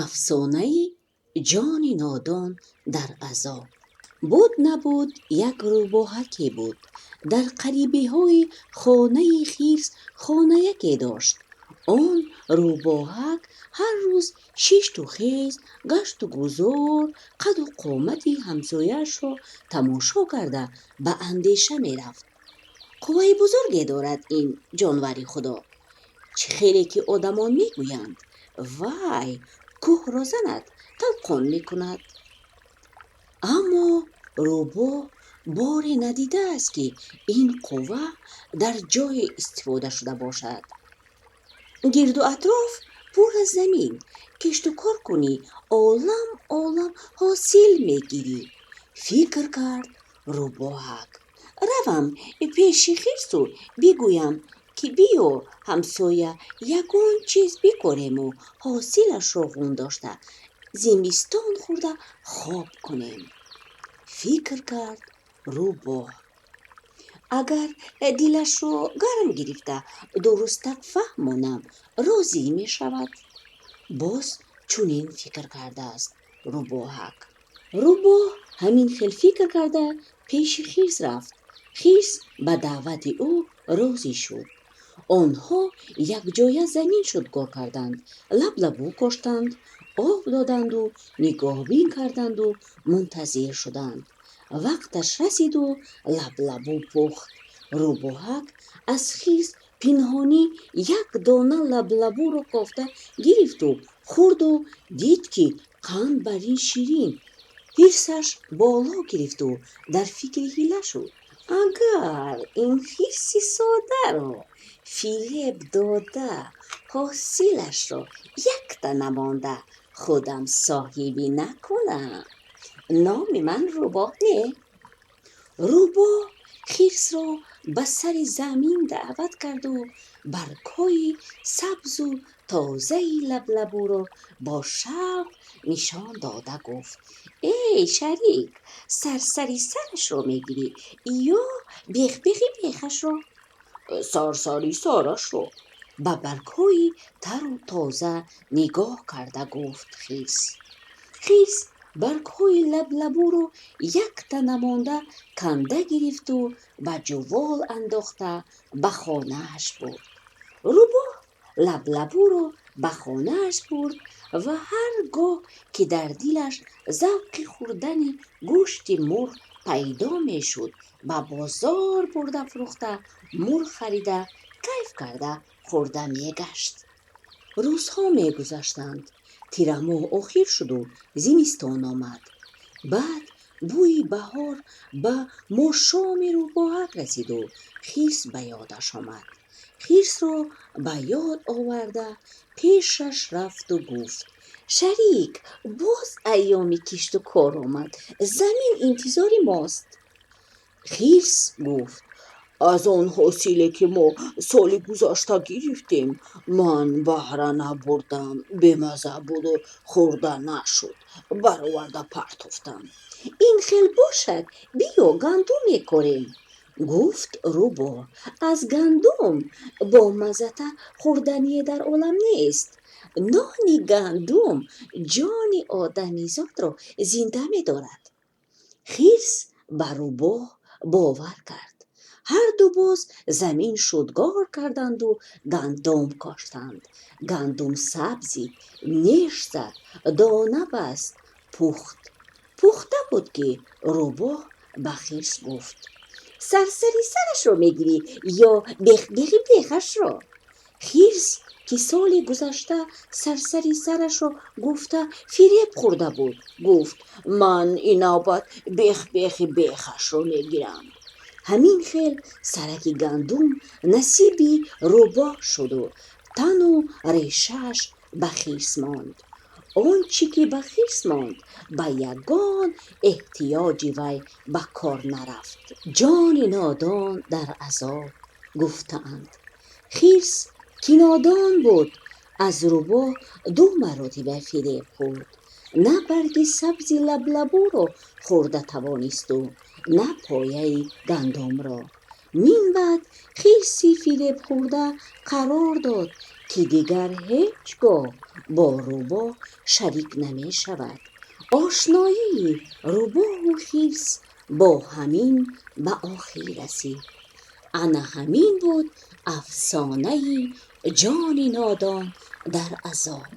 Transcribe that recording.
Афсонаи ҷони нодон дар азоб. Буд набуд, як рӯбоҳаке буд. Дар қарибиҳои хонаи хирс хонаяке дошт. Он рӯбоҳак ҳар рӯз шишту хез, гашту гузор, қаду қомати ҳамсояашро тамошо карда, ба андеша мерафт. Қувваи бузурге дорад ин ҷонвари Худо. Чӣ хеле ки одамон мегӯянд, вай кӯҳро занад, талқон мекунад. Аммо рӯбоҳ боре надидааст, ки ин қувва дар ҷое истифода шуда бошад. Гирду атроф пур аз замин, кишту кор кунӣ, олам олам ҳосил мегирӣ, фикр кард рӯбоҳак. Равам пеши хирсу бигӯям, ки биё, ҳамсоя, ягон чиз бикорему ҳосилашро ғун дошта, зимистон хӯрда хоб кунем, фикр кард рӯбоҳ. Агар дилашро гарм гирифта, дурустак фаҳмонам, розӣ мешавад. Боз чунин фикр кардааст рӯбоҳак. Рӯбоҳ ҳамин хел фикр карда, пеши хирс рафт. Хирс ба даъвати ӯ розӣ шуд. Онҳо якҷоя замин шудгор карданд, лаблабу коштанд, об доданду, нигоҳбин карданду мунтазир шуданд. Вақташ расиду лаблабу пухт. Рӯбоҳак аз хирс пинҳонӣ як дона лаблабуро кофта гирифту хӯрду дид, ки қанд барин ширин. Ҳирсаш боло гирифту дар фикри ҳила шуд. Агар ин хирси содаро фиреб дода, ҳосилашро якта намонда худам соҳибӣ накунам, номи ман рӯбоҳ не. Рӯбоҳ хирсро ба сари замин даъват карду баргҳои сабзу тозаи лаблабуро бо шавқ нишон дода гуфт: «Эй шарик, сарсари сарашро мегирӣ ё бехбехи бехашро?» «Сарсари сарашро», ба баргҳои тару тоза нигоҳ карда гуфт хирс. Хирс баргҳои лаблабуро якта намонда канда гирифту ба ҷувол андохта ба хонааш бурд. Рӯбоҳ лаблабуро ба хонааш бурд ва ҳар гоҳ ки дар дилаш завқи хӯрдани гӯшти мурғ пайдо мешуд, ба бозор бурда фурӯхта, мурғ харида, кайф карда хӯрда мегашт. Рӯзҳо мегузаштанд. Тирамоҳ охир шуду зимистон омад. Баъд бӯи баҳор ба мошоми рӯбоҳак расиду хирс ба ёдаш омад. Хирсро ба ёд оварда, пешаш рафту гуфт: «Шарик, боз айёми кишту кор омад, замин интизори мост». Хирс гуфт: «Аз он ҳосиле, ки мо соли гузашта гирифтем, ман баҳра набурдам, бемазза буду хӯрда нашуд, бароварда партофтам». «Ин хел бошад, биё гандум мекорем», гуфт рӯбоҳ. «Аз гандум бомаззатар хӯрдание дар олам нест. Нони гандум ҷони одамизодро зинда медорад». Хирс ба рӯбоҳ бовар кард. Ҳарду боз замин шудгор карданду гандум коштанд. Гандум сабзид, неш зад, дона баст, пухт. Пухта буд, ки рӯбоҳ ба хирс гуфт: «Сарсари сарашро мегирӣ ё бехбехи бехашро?» Хирс, ки соли гузашта сарсари сарашро гуфта фиреб хӯрда буд, гуфт: «Ман ин навбат бехбехи бехашро мегирам». Ҳамин хел сараки гандум насиби рӯбоҳ шуду тану решааш ба хирс монд. Он чӣ ки ба хирс монд, ба ягон эҳтиёҷи вай ба кор нарафт. Ҷони нодон дар азоб, гуфтаанд. Хирс, ки нодон буд, аз рӯбоҳ ду маротиба фиреб хӯрд. На барги сабзи лаблабуро хӯрда тавонисту, на пояи гандумро. Минбаъд хирси фиребхӯрда қарор дод, ки дигар ҳеҷ гоҳ бо рӯбоҳ шарик намешавад. Ошноии рӯбоҳу хирс бо ҳамин ба охир расид. Ана ҳамин буд афсонаи ҷони нодон дар азоб.